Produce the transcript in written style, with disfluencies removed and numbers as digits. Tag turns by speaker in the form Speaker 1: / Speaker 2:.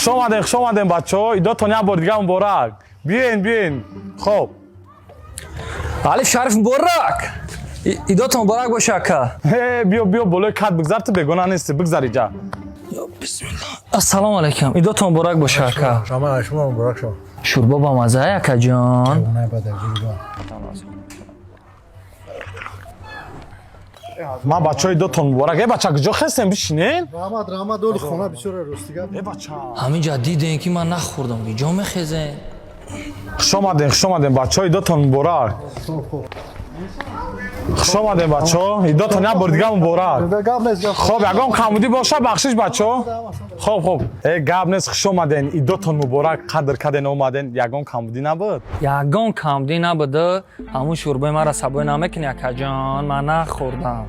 Speaker 1: Хуш омадем, хуш омадем, бачаҳо. Идотон як бор дига муборак. Биёен, биёен. Хоб.
Speaker 2: Алиф Шариф муборак. Идотон муборак боша, ака.
Speaker 1: Э, биё, биё, болои кат бигзар, ту бегона нести, бигзар иҷа.
Speaker 2: Ассалому алайкум. Идотон муборак боша, ака.
Speaker 3: Шама, шумо муборак шо.
Speaker 2: Шӯрбо ба мазза, акаҷон.
Speaker 1: Ман, бачаҳо, идотон муборак. Э, бача, куҷо хестем, бишинен.
Speaker 3: Раҳмат, раҳмат, доли хона бисёр, рости гап.
Speaker 1: Э, бача.
Speaker 2: Ҳамин ҷа дидем, ки ман нахӯрдам, ки ҷо мехезем.
Speaker 1: Хуш омадем, хуш омадем, бачаҳо, идотон муборак. Хуш омадем, бачаҳо, идотон як бор дига муборак.
Speaker 3: Гап нест, гап.
Speaker 1: Хоб, ягон камбудӣ боша, бахшиш, бачаҳо. Хоб, хоб. Э, гап нест, хуш омаден, идотон муборак, қадр карден, омаден, ягон камбудӣ набуд?
Speaker 2: Ягон камдӣ набуда. Ҳамун шӯрбои маро сабои намекунӣ, акаҷон, ман нахӯрдам.